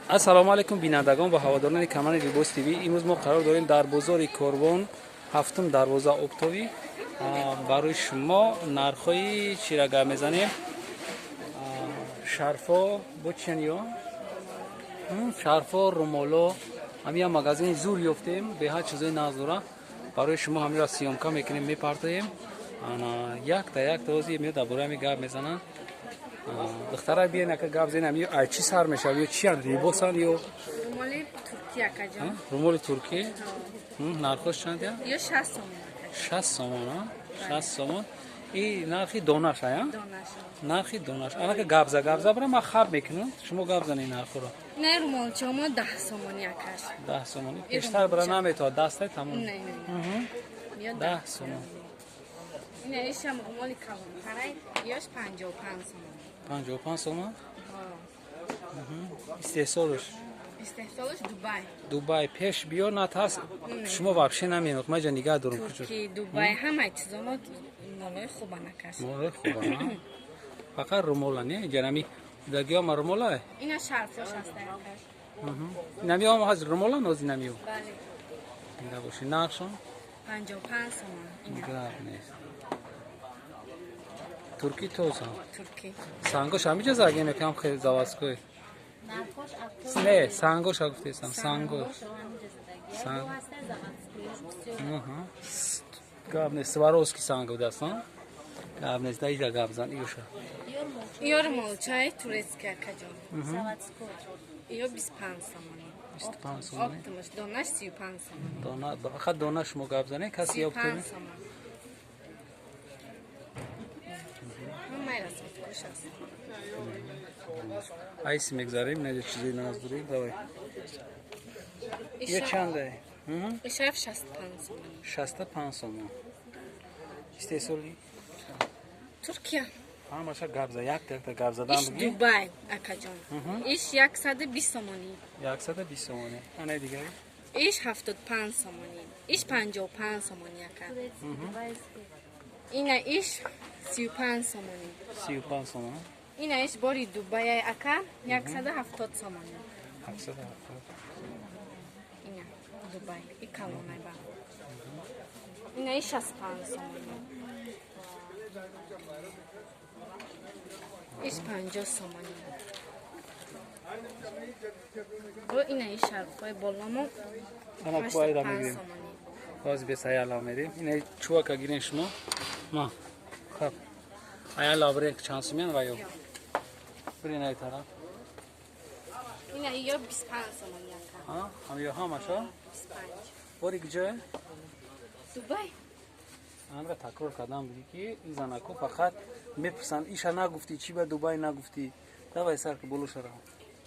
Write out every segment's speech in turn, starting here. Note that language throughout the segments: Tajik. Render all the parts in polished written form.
Ассалому алайкум, бинандагон ва ҳаводорони канали Либос ТВ. Имрӯз мо қарор дорем дар бозори Корвон, ҳафтум дарвоза, оптовый. Барои шумо нархҳои чира гап мезанем. Шарфо бо чиян ё шарфо, румоло. Ҳамин магазини зур ёфтем, беҳад чизои нағз дора. Барои шумо ҳаминро съёмка мекунем, мепартоем. Якта якта ози меёд, дар бораи ҳамин гап мезананд. Духтара, биен, ака, гап зенам. Ё ай чӣ сар мешавад, ё чиян, либосан ё? Румоли туркӣ, акаҷон. Румоли туркӣ нархош чанд? Я Ё 60 сомон. 60 сомон, 60 сомон. И нархи донаш ая? Донаш. Нархи донаш. Анака, гапза, гапза бара, ман хаб мекунам, шумо гап занед нархоро. Не, румолчамо 10 сомони, акаш. 10 сомони. Пештар бара наметавад, дастай тамом. Не, не. 10 сомон. Ина ишам румоли калонтарай, ёш 55 сомон. 55 сомон. Истеҳсолаш? Истеҳсолаш Дубай. Дубай. Пеш биё, натас, шумо вообще намеёд, ман ҷа нигаҳ дорум. Турки, Дубай, ҳамаи чизомо молои хубан, акаш. Молои хуба. Фақат румола не, ҷанами дагиёма румола. Ина шарфош аст, акаш. Намиём ҳаз румола нози намиё. Бале. Инда боши, нархшон? 55 сомон. Гап нест, туркӣ тоза. Туркӣ. Сангош ҳамиҷа загем, якам хеле заводской не, сангоша гуфтесам, сангош. Санг гап нест, Сваровски санг будаст, гап нест. Даиҷа гап зан, иёша. Ё румолчаи турецкий, акаҷон, ё 25 сомонӣ. 25 сомонӣ. Оптомаш донаш 35 сомонӣ. Дона, фақат дона. Шумо гап занед, каси 35 сомон. Ҳамаи расцветкош аст. Айси мегзарем, наҷа чизои наз дорем. Давай, ё чанда? Ишраф 65 сомонӣ. 65 сомон. Истеҳсоли? Туркия. Ҳамаша гап за, якта якта гап задан. Иш Дубай, акаҷон, иш 120 сомонӣ. 120 сомонӣ. Анаи дигари? Иш 75 сомонӣ, иш 55 сомонӣ, ака. Ина иш 35 сомонӣ. 35 сомон. Ина иш бори Дубай, ака, 170 сомонӣ. 170. Ина Дубай, и калонай ба. Ина иш 65 сомонӣ, иш 50 сомонӣ. Бо ина иш шарфҳои боломо. Ана куайра мегирем. 85 сомонӣ. Боз бесаяла мерем. Ина чувака гирен шумо, ма хаб аяла бирен, чанд сумян ва ё бирен ай тараф. Ина ё 25 сомонӣ, ака. Ҳам ё ҳамаша? 25. Бори куҷое? Дубай. Анра такрор кардам, буди ки ин занако фақат мепурсанд: иша нагуфтӣ, чӣ ба Дубай нагуфтӣ? Давай, сар ки, боло шара.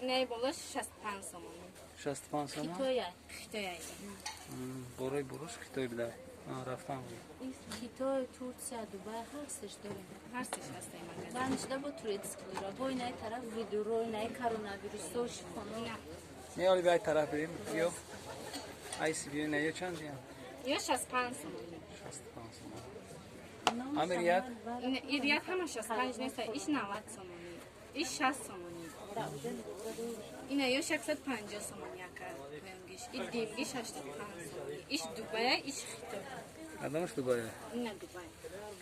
Инаи боло 65 сомонӣ. 65 сомон. Хитоя. Борои буруш хитой бидай рафтан. Хитой, Турция, Дубай, ҳар сеш дорем. Ҳар сеш ҳаст ай магазин. Банд шуда бо турецкий дора, бо инаи тараф видеоро, инаи коронавирусо, шифоно. Не, оли биай тараф бирем. Биё, айси, биё. Ина ё чанд диям? Ё 65 сомонӣ. 65 сомон. Амирият? Ирият ҳама 65 неста, иш 90 сомонӣ, иш 60 сомонӣ. Ина ё 150 сомонӣ, ака, поёнгиш. И димгиш 85 сомонӣ. Иш Дубая, иш Хитой. Кадомаш Дубая? Ина Дубай.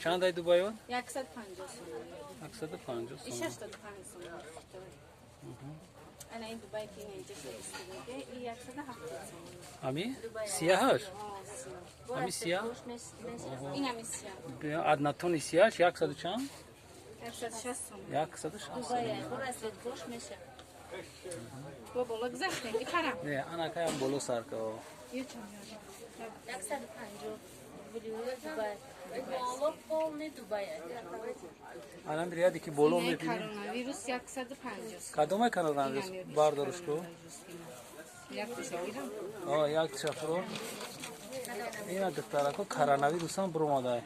Чанд ай Дубайон? 150 сомонӣ. 150 Иш сомон. 85 сомонӣ Хитой. Ана ин Дубай, ки ина инҷа шуд, и 170 сомонӣ. Ами сияҳаш? Ами сияҳ? Инами сияҳ. Однотонный сияҳаш яксаду чанд? 160 сомонӣ. 160 сомон. Бо расцветкош меша. Бо боло гузаштем, ипарам. Не, анакаям боло сар ка. Ё чанд? 150, видеоро Дубай. Боло полный Дубай. Анам рияде ки боло Инаи мебинем. Коронавирус 150. Кадомай коронавирус? Бардориш ку. Як тиша гирам. О, як тиша фуро. Ина, духтарако, коронавирусам буромадай.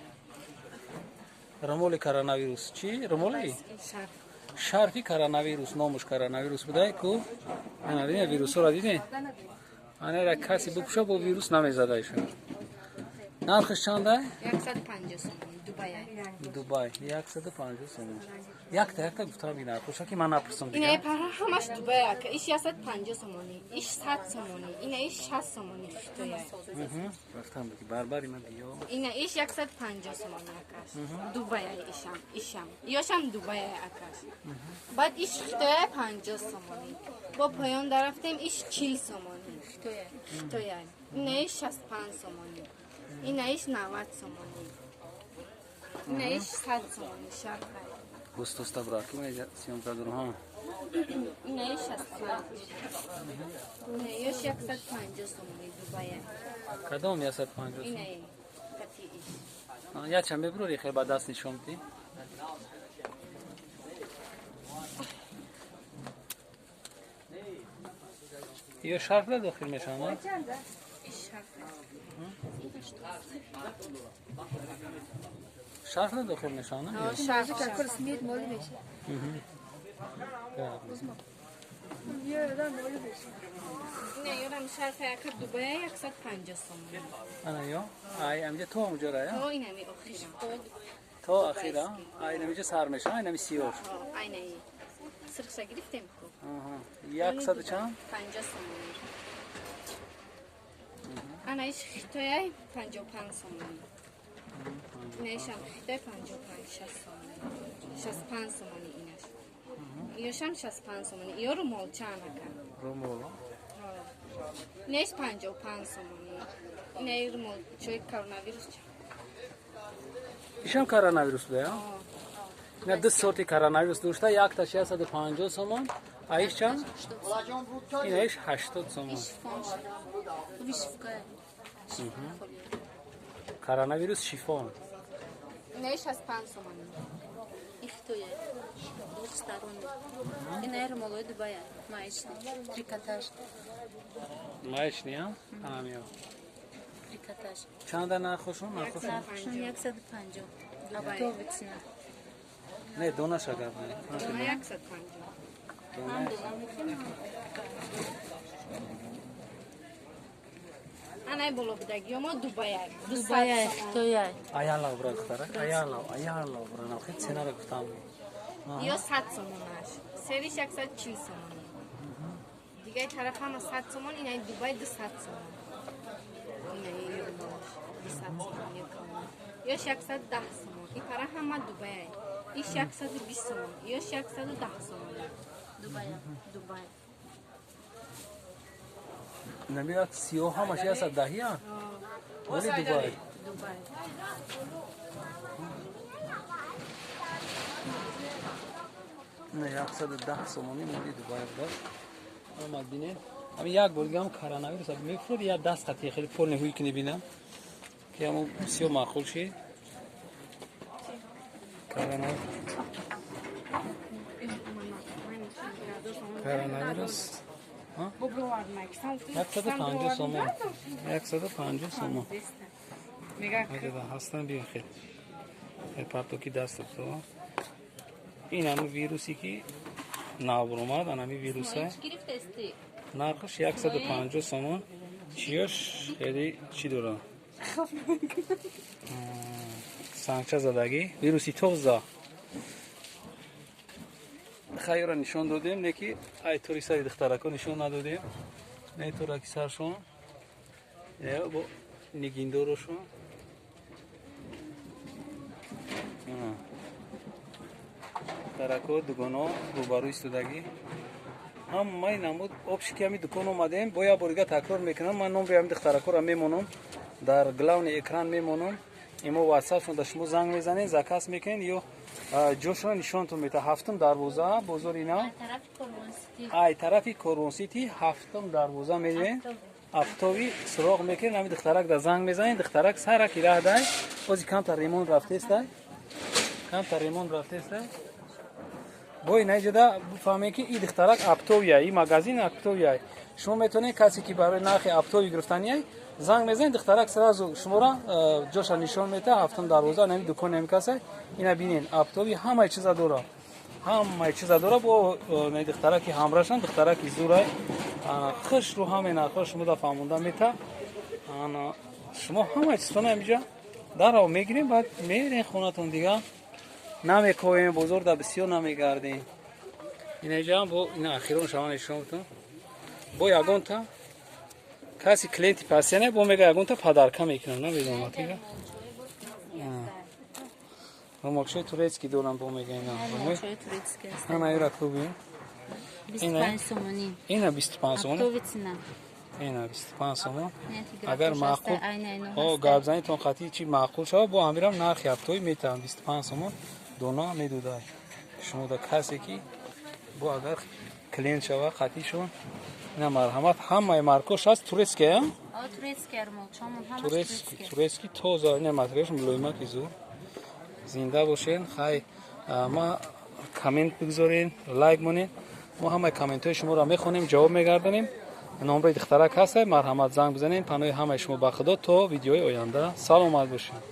Румоли коронавирус чӣ румоли? Шарф. Шарфи коронавирус, номуш коронавирус будай ку. Ана дидем, вирусҳоро дидем. Анера каси бипӯша, бо вирус намезадаиша. Нархаш чандай? 150 сомонӣ. Дубай. Дубай 150 сомон. Якта якта гуфтам бина. Хоша ки ман напурсам Ина дига. пара ҳамаш Дубай ака. Иш 150 сомонӣ, иш 100 сомонӣ, ина иш 60 сомонӣ хитоя. Рафтам ки барбари ман биё. Ина иш 150 сомонӣ акаш. Дубай ишам, ишам. Ёшам Дубай акаш. Баъд иш хитоя 50 сомонӣ. Бо поён дарафтем иш 40 сомонӣ. Хитоя. Хитоя. Ина иш 65 сомонӣ. Ина иш 90 сомонӣ. Ина иш 100 сомонӣ шарфа. Густоста бра ки ман съёмка дорам. Ҳа. Ина иш 65. Ина ёш 150 сомонӣ Дубай. Кадом 150? Ина кати иш. Я чанд мебурори хел ба даст нишон бидӣ? Ё шарф да дохил мешаванд? Иш шарфа. Шарф да дохил мешаванд? Шарф. Ина ёрам шарфа яка Дубай 150 сомонӣ. Ана ё? Ай амҷа то онҷора я? То инами охира. То охира. Ай намиҷа сар мешава, ай нами сиёш. Айнаи. Сирхша гирифтем ку. Аҳа. 100 чанд? 50 сомонӣ. Ана иш хитояй 55 сомонӣ. Ина ишам хитой 55 60 сомонӣ. 65 сомонӣ инаш. Ёшам 65 сомонӣ. Ё румолчан ака. Румол. Инаш 55 сомонӣ. Ина румол чой коронавирус ча. Ишам коронавирус буда, я? Ина ду сорти коронавирус дошта, якта 650 сомон, а иш чанд? Ина иш 80 сомон. Иш фон. Вишивка. Коронавирус шифон. Ина 65 сомонӣ. И хитоя. Двух сторон. Ина румолои Дубая. Маечный. Трикотаж. Маечный, а? Ана миё. Трикотаж. Чанда нархошон? Нархошон? Нархшон 150. Оптовый цена. Не, донаша гап не. Дона 150. Ҳам дона мехӯрем. Анай боло будагиё мо Дубай. Дубая, хитоя. Аяла бра духтара, аяла, аяла бра. Нахи ценара гуфтам. Ё 100 сомонаш. Сериш 140 сомонӣ. Дигаи тараф ҳама 100 сомон, инаи Дубай 200 сомон. Инаи румолаш 200 сомон ё калон. Ёш 110 сомон. И пара ҳама Дубай. Иш 120 сомон. Ёш 110 сомон. Дубая. Дубай. Намият сиёҳ ҳамаш 110 я? Вали Дубай. Дубай. Не, 110 сомонӣ моли Дубай буда. Омад бинед. Ҳамин як бор дига ҳам коронавирус мефурод, я даст қати хеле полни ҳуй ки небинам. Ки ҳамон бисёр маъқул шид. Коронавирус. 150 сомон. 150 сомон. Аҷаба ҳастан биён хел. Партоки даст то. Ин ҳамин вирусе ки нав омад, ан ҳамин вируса. Нархаш 150 сомон. Чиёш хеле чӣ дора? Сангча задагӣ. Вируси тоза. Хайра нишон додем, не ки ай тори сари духтарако нишон надодем. Не тораки саршон. Не бо нигиндорошон. Духтарако дугоно рӯбарӯ истодагӣ. Ҳамаи намуд обши ки ҳами дукон омадем, бо як бор дига такрор мекунам, ман номри ҳами духтаракоро мемонам, дар главный экран мемонам. Имо ватсапшон да шумо занг мезанед, заказ мекунед ё ҷошона нишонтон метавад. Ҳафтум дарвоза бозори нав. Ай тарафи Корвон Сити ҳафтум дарвоза меравем. Оптовый суроғ мекунед, ҳами духтарак да занг мезанед, духтарак сараки раҳ дай. Ози камтар ремонт рафтестай. Камтар ремонт рафтестай. Бо ина иҷода бифаҳмед ки и духтарак оптовый, и магазин оптовый. Шумо метавонед касе ки барои нархи оптовый гирифтанияй занг мезанед, духтарак сразу шуморо ҷоша нишон метавад. Ҳафтум дарвоза нами дукони ҳами касай. Ина бинед, оптовый ҳамаи чиза дора. Ҳамаи чиза дора. Бо духтараки ҳамрашан, духтараки зурай. Хуш рӯ ҳамаи нархҳо шумо да фаҳмонда метавад. Шумо ҳамаи чизтона ҳамиҷа Дарав мегирем, баъд мерем хонатон, дига намекоем, бозор да бисёр намегардем. Инаҷаам бо ина ахирон шава нишон бутон. Бо ягонта каси клиенти пасяне бо мега ягонта подарка мекунам, намедонам тига. Румолчои турецкий дорам, бо мега ина. Румолчои турецкий аст. Ана ира куби. 25 сомонӣ. Ина 25 сомонӣ. Оптовый цена. Ина 25 сомон. Агар Агар маъқул о гапзанитон қатъи чи маъқул шавад, бо ҳамирам нархи оптовый метавам 25 сомон дона медодай. Шумо да касе ки бо агар клиент шава қатъишон, ина марҳамат, ҳамаи маркош ҳаст турецкий, а? Турецкий румолчомон ҳамаш турецкий, турецкий. Турецкий тоза, ина материалш мулоимаки зур. Зинда бошен, хай, ма коммент бигзорен, лайк монед. Мо ҳамаи комментҳои шуморо мехонем, ҷавоб мегардонем. Номраи духтарак ҳаста, марҳамат, занг бизанед. Паноҳи ҳамаи шумо ба Худо, то видеои оянда саломат бошед.